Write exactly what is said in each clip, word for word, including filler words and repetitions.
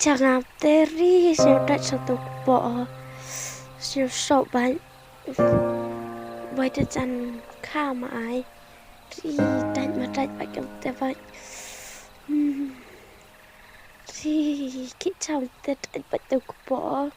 Chang ap te ri sñiaw dait sa tu kpoh. Sñiaw sok bait. Bait te jan kha ma ai. Ri dait ma dait bait kam te bait. Hmm. Ri ki chang te dait bait tu kpoh.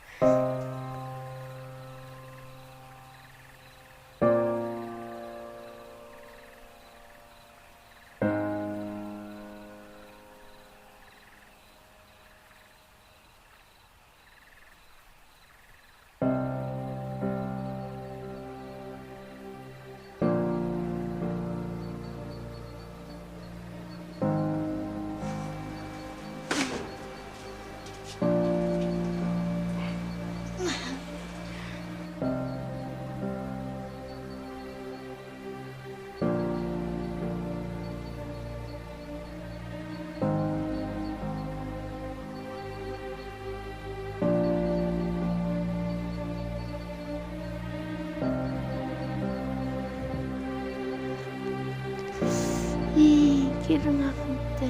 Ih, ki rnga kumte.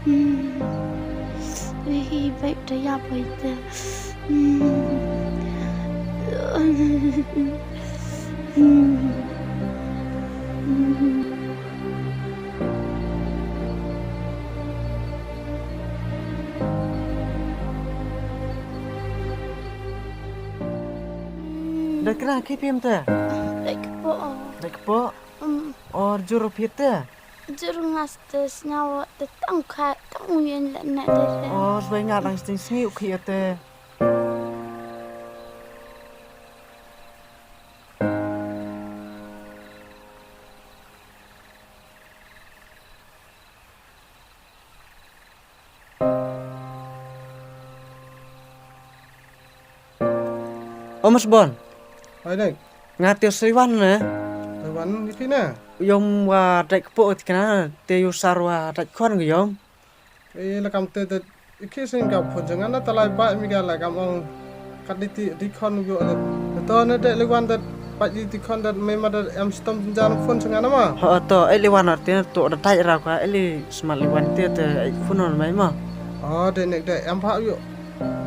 Hmm. Ih, baik da ya baik da. Hmm. Hmm. Hmm. Dei kra ki phim te? Dei kpoh. Dei kpoh? Um. Or jur phim te? Jur ngas te sngaw te tang kha tang uyen le ne de. Or bai nga dang sting sngi u khie te. O Mas Bon. Hai dek. Nga te soi wan ne. Soi wan ni phi ne. Yom wa dek kpoh tikna te yu sar wa dek khon yom. E la kam te te iki sing ka phun jang na talai ba mi ka la kam ong kat di ti di khon yo le. To ne de le wan de ba di ti khon de me ma de em stom jan phun jang na ma. Ho to e le wan te to da tai ra ka e le sma le wan te te e phun on mai ma. O de nek de em pha yo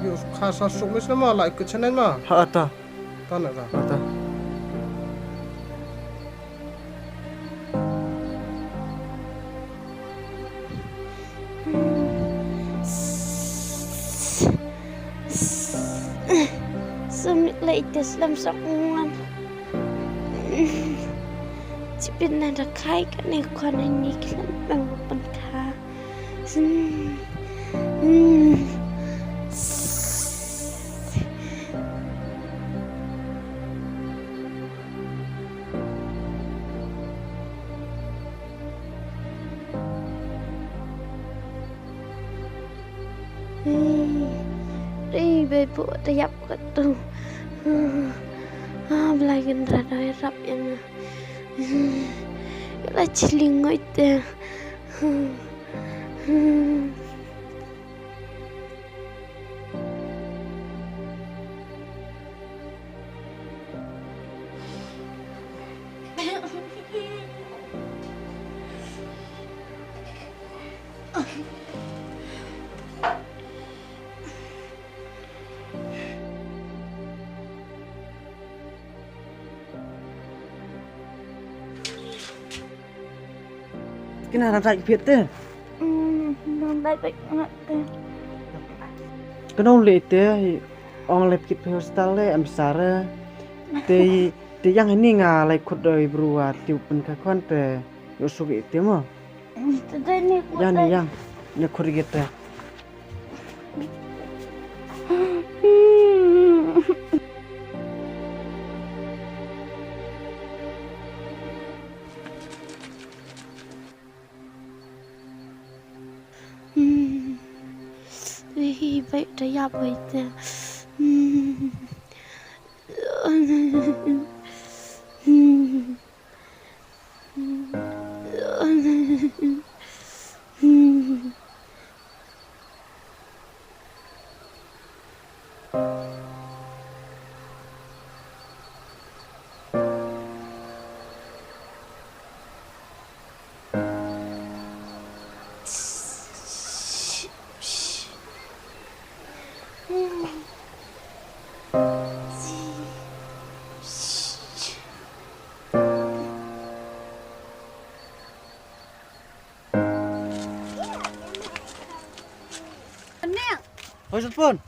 yo kha sa suk mis na ma la ku chenen ma. Ho to. To ne ta. Ho to. Sumit lai te slam sok ngan. Chipin na da khai ka ne khon ni klan bang pan kha. Ei, ei, bei pu da yap ka tu. Ah, blai kan ra doi rap yang. La chili ngoi te. Kina na tai pit te. Hmm, na tai pit ngat te. Kano le te ong le pit pe hostel le am sare. Te te yang ni nga lai khut doi bru wa tiu pun ka khon te yo suk ite mo. Te dai ni khut. Yang ni dai. Yang ni khut ite. Hmm. Ih, baik da ya baik da. Hmm. Hmm. Sempun.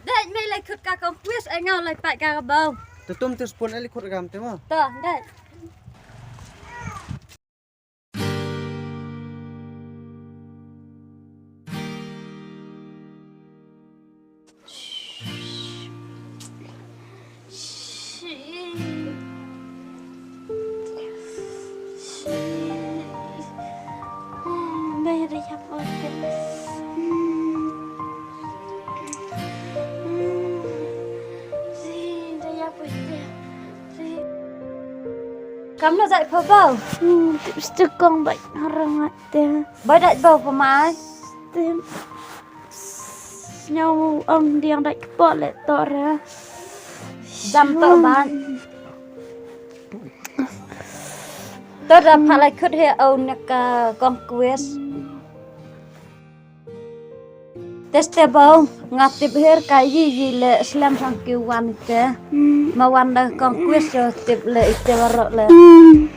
Dek, me lai khut ka kong kuis, eh, ngau lai pat ka bau. Te tum te sempun, eh, lai khut ka kam te mo. To, dek. Kam na jai pha bau. Hmm, tip stu kong bai harang ate. Bai dai bau pha mai. Tip. Sñiaw ong diang dai kpo le to ra. Jam to ban. To da pha lai khut he au na ka kong kuis. Teste bau, nga tip her ka yi yi le slem sang ki wan te. Hmm. Ma wan da kong kuis yo tip le ite waro le. Hmm.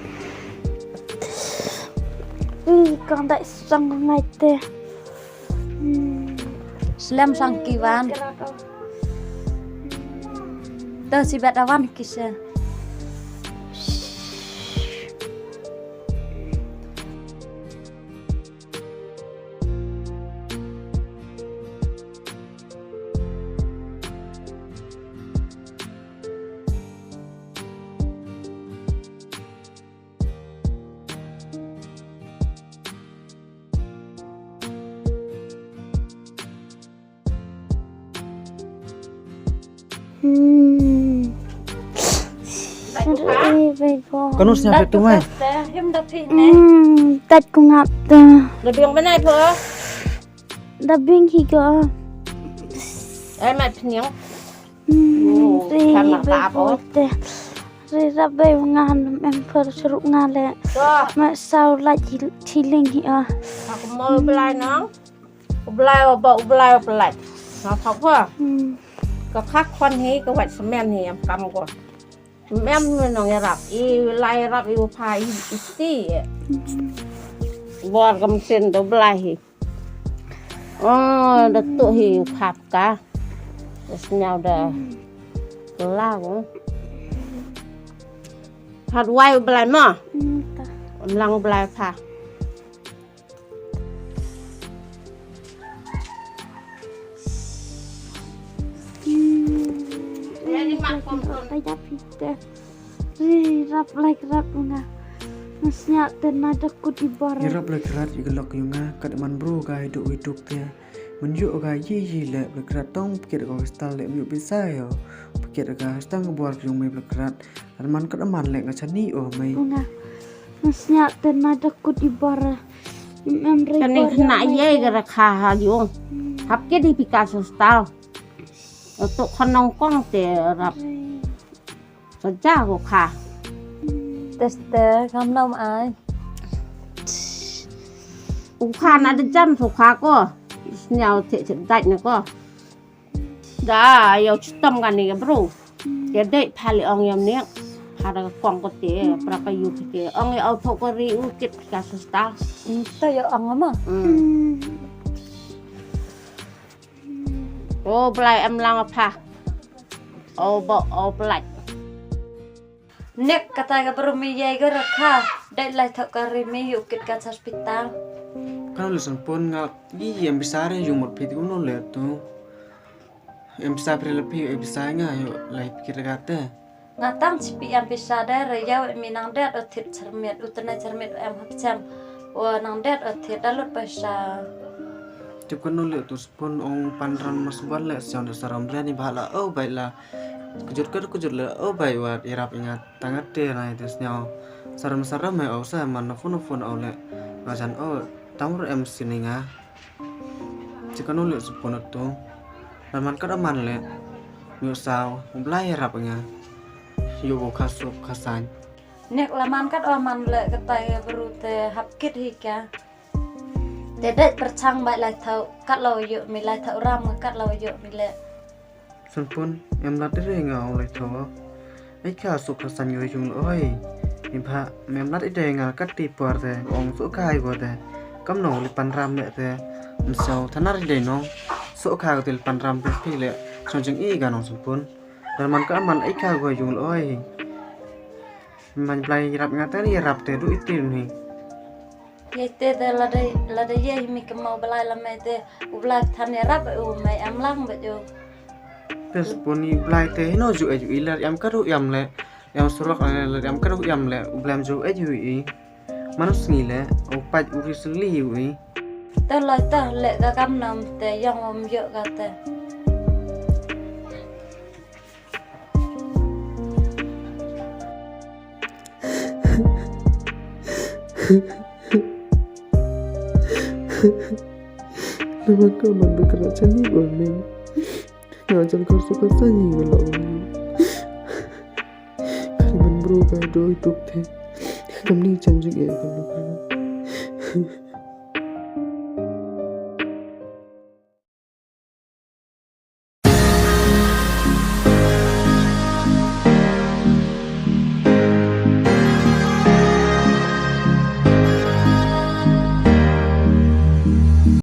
Hmm, kong dai sang ngai te. Hmm. Slem sang ki wan. To si bet awan ki se. Hmm. Bai ko. Kano sñiaw tu mai? Him da phi ne. Hmm, tat ku ngap ta. Da biang banai pho. Da biang hi ko. Ai mai pniang. Hmm, ri bai ko te. Ri rap bai nga em per seru nga le. Ma sau lait chiling hi ah. Aku mau belai nong. U Blai u ba u Blai u Blai. Nga thok ko. Hmm. Ka kha khon hi ka wat semen hi em kam ko. Mem nong yarap i lai yarap i u pha i i ti. Bor kam sen do Blai hi. Oh, da tu hi u pha ka. Da sñiaw da. La ko. Pha wai u Blai mo. Hmm, ta. Mlang u Blai pha. Ri rap lai rap nga. Nga sñiaw te na da kut i bor. Ri rap lai rap i lok yu nga kat man bru ga i duk i duk te. Mun yu ga yi yi le lai rap tong pikir ga stal le mu bisa yo. Pikir ga stang bor yu mai lai rap. Ar man kat man le nga chani o mai. Nga. Nga sñiaw te na da kut i bor. Em re. Kani khna ye ga rakha ha yung. Hap ke di pika so stal. Oto khanong kong te rap. Saja ko kha. Teste kam nam ai. U kha na da jan so kha ko. Sñiaw te te dai na ko. Da yow chitom kani ka bru. Te dei pha li ong yam ne. Pha da ka kong ko te pra ka yu te ong yow thok ko ri u kit ka sasta. Te yow ong ma. O Blai em lang pha. O bo o Blai. Nek kata ka bru mi yai ga rakha dai lai thok ka ri mi yu kit ka hospital. Kano le san pon nga gi yam bisare yung mot pit kuno le tu. Em pisa pri lepi em pisa nga yo lai pikir kate. Nga tang chipi em pisa dai re yau em minang det o thit cermit u tene cermit em hapsem. O nang det o thit dalut pisa. Tip kano le tu spon ong panran mas bal le siang de saram brani bala o bai la. Kujur kar kujur le o bai wat irap ingat tangat te nai te snyau. Saram saram mai o sa man na phone phone o le. Ngajan o tamur em sininga. Chikano le supun tu. Laman kat aman le. Nyu saw, Blai rap nga. Yo bo khasuk khasan. Nek laman kat aman le katai beru te hap kit hi kya. Te dek perchang bai lai thau, kat lau yo mi lai thau ram kat lau yo mi le. Sanpun, em lat ire nga ong lai thaw. Ai kha suk kha san yoi jung oi. Ni pha mem lat ire nga kat ti por te ong suk kha ai go te. Kam no li pan ram me te. Msau thanar ire nong. Soh kha ka til pan ram phi phi le. Chong jing i ka nong sempun. Dan man ka man ai kha go yung loi. Man Blai rap nga te ni rap te du itin hi. Ye te te lada lada ye hi mi kemau Blai la mai te u Blai than ye rap u mai am lang ba jo. Te sempun i Blai te hino ju e ju i lar yam ka ru yam le. Yam surok le lar yam ka ru yam le u Blai ju e ju i. Manu sngi le u paj u ri sli u i. Te loi te le ka kam nam te yong om yo ka te. Nama ka man bekara chani wa men. Nga jan kar suka sani wa la wa men. Kari man bro ka do i tuk te. Kam ni chan jik e ka lo ka lo.